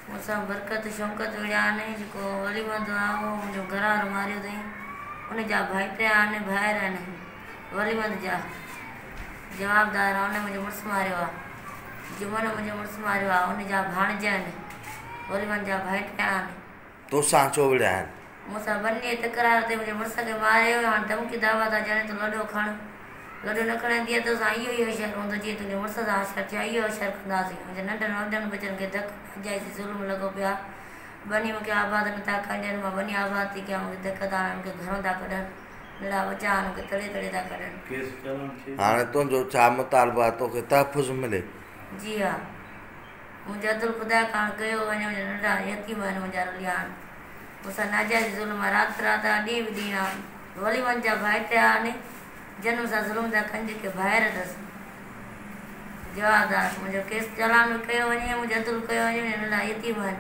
مون سان برڪت شوڪت وڙهيا آهن، جيڪو ولي محمد آهي اهو منهنجو گهر وارو ماريو اٿئي، ان جا ڀائٽيا آهن، ڀائر آهن ولي محمد جا جوابدار آهن، ان منهنجو مڙس ماريو آهي، جمن منهنجو مڙس ماريو آهي، ان جا ڀاڻج آهن، ولي محمد جا ڀائٽيا آهن. توسان ڇو وڙهيا آهن؟ مون سان ٻن ڏينهن تڪرار تي منهنجي مڙس کي ماريو، هاڻ ڌمڪي دعويٰ ٿا ڏين ته لڏو کڻ، لڏو نه کڻندينء ته اسان اهو ئي حشر هوندو جيئن تنهنجي مڙس سان حشر ٿيو آهي، اهو حشر ڪنداسين. منهنجي ننڍن وڏن ٻچن کي ڌڪ ناجائزي ظلم لڳو پيو آهي، ٻني مون کي آباد نه ٿا ڪرڻ ڏين، مان ٻني آباد ٿي ڪيان، مون کي ڌڪ ٿا هڻن، مون کي گهرون ٿا ڪڍن، ننڍڙا ٻچا آهن، مون کي تڙي تڙي ٿا ڪڍن. هاڻي تنهنجو ڇا مطالبو آهي، توکي تحفظ ملي؟ جي ها. منهنجو عدل خدا ڪاڻ ڪيو وڃي، منهنجا ننڍڙا يتيم آهن، منهنجا رليا آهن، مون سان ناجائز ظلم آهي، رات رات آهي، ڏينهن به ڏينهن آهي، ولي محمد جا ڀائٽيا آهن، جن مون سان ظلم ٿا ڪن، جيڪي ڀائر اٿس، جوابدار، منهنجو ڪيس چالان به ڪيو وڃي، منهنجو عدل ڪيو وڃي، منهنجا ننڍڙا يتيم آهن.